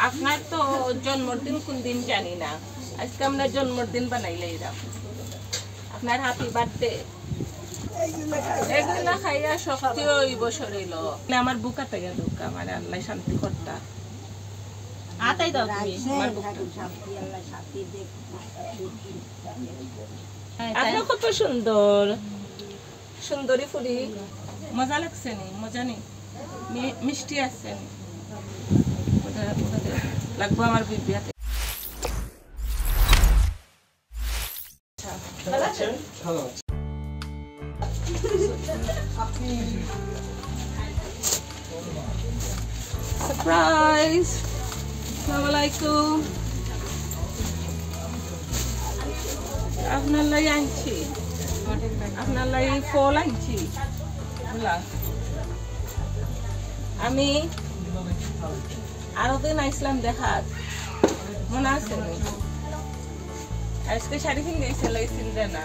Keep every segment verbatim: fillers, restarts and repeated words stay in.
আপনার তো জন্মদিন কোন দিন জানি না, আজকে আমরা জন্মদিন বানাইলাইরাম। আপনার হ্যাপি বার্থডে। এগুলা খাইয়া শক্তি অইবো শরীলো। আমার বুক আতাইয়া দেউক্কা, আমারে আল্লায় শান্তি করতা। আতাই দাও তুমি। আমার বুকটা। হ্যাঁ, তাই। আপনি কত সুন্দর, সুন্দরী ফুরি। মজা লাগছে নি? মজা নি? মি-, মিষ্টি আছে নি? ওটা, ওটা দে। লাগবো আমার বিবিয়াতে। সারপ্রাইজ! আসসালামু আলাইকুম। আপনার লাগি আনছি, আপনার লাগি ফল আনছি। বুলা, আমি আরো দিন আইসলাম দেখাত, মনে আছে নি? আজকে শাড়ি কিনতে গেছিল, এই চিনলে না।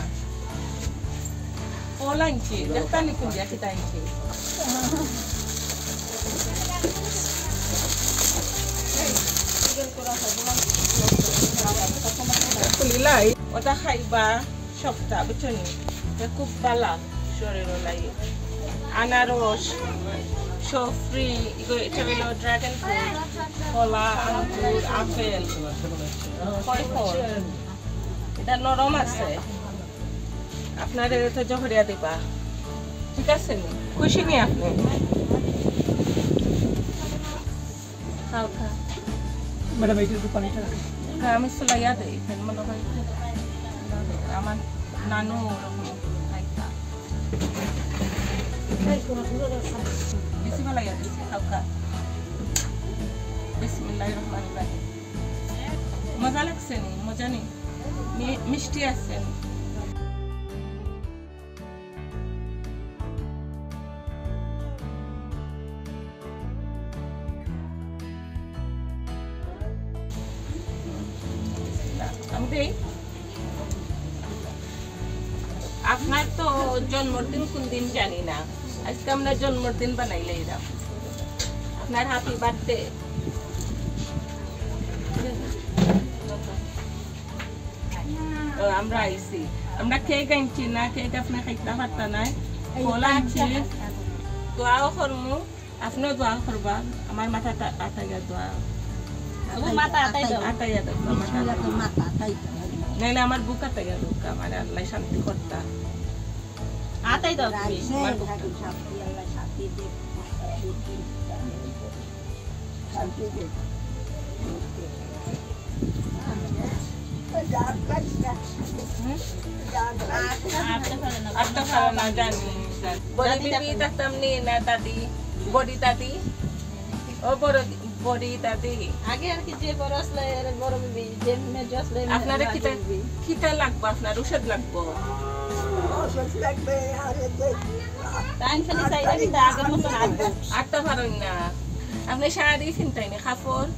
ফল আনছি, দেখতা নি কোন জায়গা কিতা আনছি। খুলিলাই, ওটা খাইবা সপ্তাহ, বুঝছো নি? এটা খুব বালা শরীরর লাগি। আনারস, সফরি, ইগো, এটা হইলো ড্রাগন ফ্রুট, কলা, আঙ্গুর, আপেল, কয় ফল। এটা নরম আছে। আপনারে তো জহরিয়া দিবা। ঠিক আছে নি? খুশি নি আপনি? হালকা। ম্যাডাম, এইটা একটু পানিটা রাখেন। হ্যাঁ, আমি চুলাইয়া দেই, ফের মনে হয় আমার নানু ওরকম খাইতা। বেশি ভালাইয়া দিছি, হালকা। বিসমিল্লাহির রহমানির রহিম। মজা লাগছে নি? মজা নি? মি-, মিষ্টি আছে নি? আমি দেই। আপনার তো জন্মদিন কোন দিন জানি না, আজকে আমরা জন্মদিন বানাইলাইরাম। আপনার হ্যাপি বার্থডে। তো আমরা আইছি, আমরা কেক আনছি না, কেক আপনি খাইতা পারতা নায়। ফল আনছি, দোয়াও করমু, আপনিও দোয়া করবা। আমার মাথাটা আতাইয়া দোয়া। ও মাথা আতাই দাও। আতাইয়া দাও, মাথা। বিসমিল্লাহ, মাথা আতাই দাও। নাইলে আমার বুক আতাইয়া দেউক্কা, আমারে আল্লায় শান্তি করতা। আতাই দাও তুমি। আমার বুকটা। হুম? আটটা পারে না, জানি। বড়ি বিবি থাকতাম নি না দাদি, বড়ি দাদি, ও বড় দি-, বড়ি দাদি। আগে আর কি যে বড় আসলে এর বড় বিবি, যে মেজো আসলে এর আপনারে মাঝে কিতা, বিবি। কিতা লাগবো আপনার? ঔষধ লাগবো? ঔষধ লাগবে, আর এই যে তাই খালি চাইলে কিন্তু আগের মতন আসবো। আটটা পারইন না। আপনি শাড়ি কিনতাই নি, কাপড়?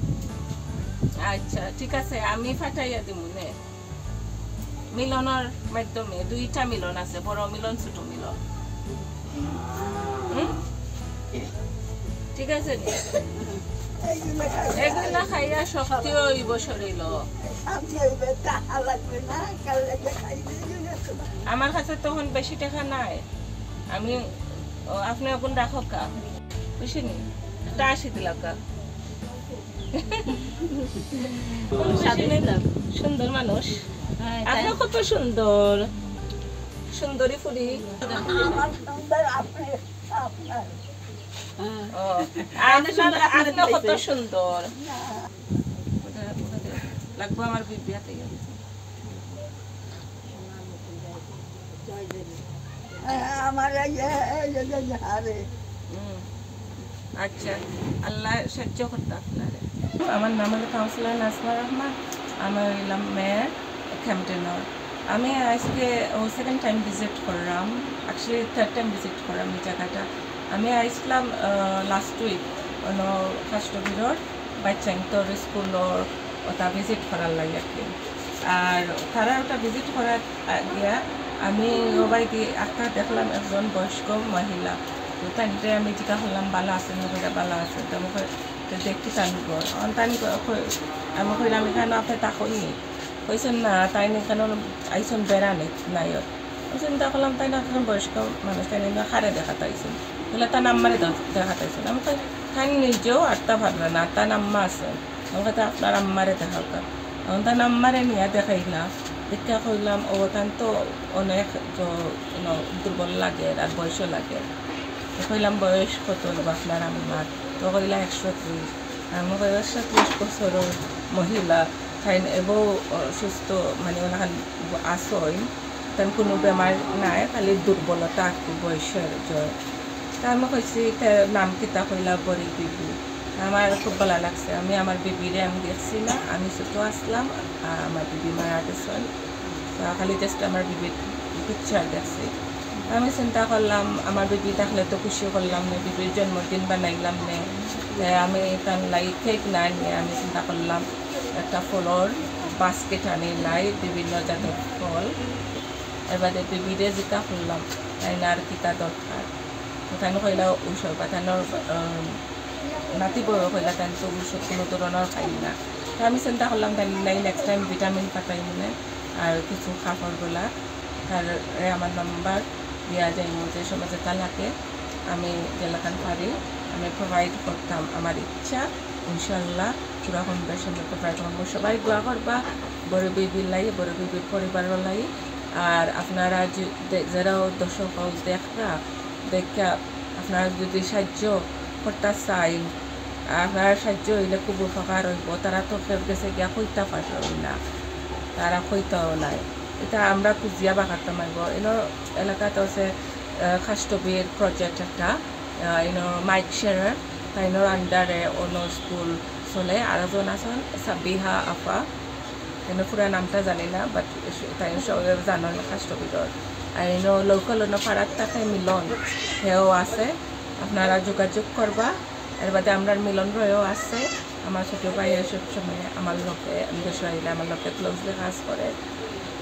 আচ্ছা, ঠিক আছে, আমি পাঠাইয়া দিমু নে। মিলনর মাধ্যমে, দুইটা মিলন আছে, বড় মিলন, ছোট মিলন। হুম? ঠিক আছে নি? এগুলা খাইয়া শক্তি অইবো শরীলো। আমার কাছে তখন বেশি টেকা নাই, আমি, ও, আপনি এখন রাখউক্কা, বুঝছইন নি? একটা আশি দিলাউক্কা। সুন্দর মানুষ। হ্যাঁ, আপনি তাই। কত সুন্দর, সুন্দরী ফুরি। আমার সুন্দর, আপনি, আপনার। ও, আপনি আপনার, সুন্দর, আপনি আপনার কত দিতেছে। সুন্দর। না। ওটা, ওটা দে। লাগবো আমার বিবিয়াতে গেছে। আমার এই যে, এই যে, এই যে, আরে। হুম। আচ্ছা, আল্লাহ সাহায্য করতা আপনারে। আমার নাম হলো কাউন্সিলর নাজমা রহমান, আমি হইলাম মেয়র ক্যাম্পটেনর। আমি আজকে ও সেকেন্ড টাইম ভিজিট করলাম, actually থার্ড টাইম ভিজিট করলাম এই জায়গাটা। আমি আইসলাম, আহ, লাস্ট উইক, অনো ফার্স্ট বিরোর বাচ্চাইন্তর স্কুলর ওটা ভিজিট করার লাগি আর কি। আর তারা ওটা ভিজিট করার আ-, গিয়া আমি ওবায়দি একটা দেখলাম একজন বয়স্ক মহিলা, তো তাইনরে আমি জিজ্ঞাসা করলাম, "বালা আছইন নি?" কইরা, "বালা আছি।" তো আমি কই-, তো দেখি তান ঘর। অখন তান ঘর কই-, আমি কইলাম, "এখানো আপনে থাকইন নি?" কইছইন, "না, তাইন এখানো আইছইন বেড়ানিত, নাইওর।" আমি চিন্তা করলাম, "তাইন একজন বয়স্ক মানুষ, তাইন ইনো কারে দেখাত আইছইন?" বলে, "তান আম্মারে দে-, দেখাত আইছইন।" আমি কই, "তাইন নিজেও আটতা পাররা না, তান আম্মা আছইন।" আমি কই, "তে আপনার আম্মারে দেখাউক্কা।" অখন তান আম্মারে নিয়া দেখাইলাম, দেখিয়া কইলাম, "ও, তান তো অনেক জ-, ইনো দুর্বল লাগের, আর বয়সও লাগের।" তো কইলাম, "বয়স কত অইবো আপনার আম্মার?" তো কইলা, "একশো ত্রিশ।" আমি কই, "একশো ত্রিশ বছরর মহিলা, তাইন এবো অসুস্থ, মানে, অলাখান আছইন, তান কুনু বেমার নাই, খালি দুর্বলতা আর কি, বয়সর জ্বর।" তা আমি কইছি, "তে নাম কিতা?" কইলা, "বড়ি বিবি।" আমার খুব ভালা লাগছে। আমি আমার বিবিরে আমি দেখছি না, আমি ছোট আছলাম, আ-, আমার বিবি মারা গেছইন। তা খালি just আমার বিবির picture দেখছি। আমি চিন্তা করলাম, আমার বিবি থাকলে তো খুশি করলাম নে, বিবির জন্মদিন বানাইলাম নে। তে আমি তান লাগি cake না আনিয়া আমি চিন্তা করলাম, একটা ফলর basket আনিলাই, বিভিন্ন জাতর ফল। এর বাদে বিবিরে জিকা করলাম, তাইন আর কিতা দরকার। তো তাইন কইলা ঔষধ, বা তাইনর, আহ, নাতি বউয়ে কইলা, "তাইন তো ঔষধ কুনু ধরনর খাইন না।" তো আমি চিন্তা করলাম, "তাইন নাই, next time vitamin পাঠাইমু নে, আর কিছু কাপড় গুলা, তারে আমার number দিয়া যাইমু, যে সময় যেটা লাগে আমি যেলাখান পারি আমি provide করতাম।" আমার ইচ্ছা, ইনশাআল্লাহ, পুরা কম বেশ আমি provide করমু। সবাই দোয়া করবা বড় বিবির লাগি, বড় বিবির পরিবারর লাগি। আর আপনারা যে, যে-, যেরাও দর্শক অকল দেখরা, দেখিয়া আপনারা যদি সাহায্য করতা চাইন, আপনারার সাহায্য অইলে খুব উপকার অইবো। তারা তো কেউর গেছে গিয়া কইতা পারইন না, তারা কইতাও নায়। ইটা আমরা খুজিয়া বার করতাম অইবো। ইনো এলাকাত আছে, আহ, কাস্টবির project একটা, আহ, ইনো মাইক শেরার, তাইনর under এ অনো স্কুল চলে। আর একজন আছইন সাবিহা আফা, তাইনর পুরা নামটা জানি না, but তাইন সবে জানইন কাস্টবিরর। আর ইনো local অনো পাড়াত থাকে মিলন, হেও আছে, আপনারা যোগাযোগ করবা। এর বাদে আমরার মিলন রয়ও আছে, আমার ছোট ভাইয়ে সব সময় আমার লগে, আমি দেশো আইলে আমার লগে closely কাজ করে।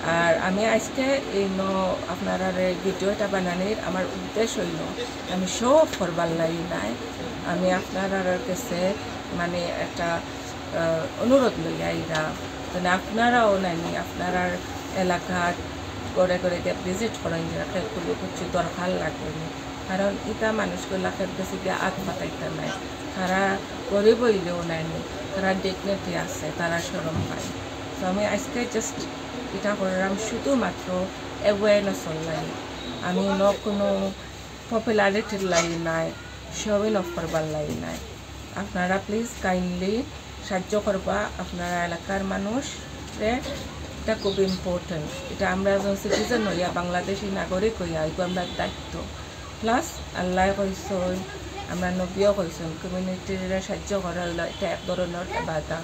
আর আমি আজকে ইনো আপনারারে video এটা বানানির আমার উদ্দেশ্য অইলো, আমি show off করবার লাগি নায়, আমি আপনারার গেছে মানে একটা, আহ, অনুরোধ লইয়া আইরাম, মানে আপনারাও নানি আপনারার এলাকাত ঘরে ঘরে গিয়া visit করইন, যেরা কেউর কুনু কিছু দরকার লাগে নি। কারণ ইতা মানুষগুলা কেউর গেছে গিয়া আত পাতাইতা নায়, তারা গরিব অইলেও নানি, তারার dignity আছে, তারা শরম পায়। তো আমি আজকে just ইটা করলাম শুধুমাত্র awareness অর লাগি, আমি অন্য কুনু popularity র লাগি নায়, showing off করবার লাগি নায়। আপনারা please kindly সাহায্য করবা আপনারা এলাকার মানুষরে, ইটা খুব important। ইটা আমরা একজন citizen অইয়া, বাংলাদেশি নাগরিক অইয়া, ইগু আমরার দায়িত্ব। Plus আল্লায় কইছইন, আমরার নবীও কইছইন, community রে সাহায্য করা অইলো ইটা এক ধরনর ইবাদত।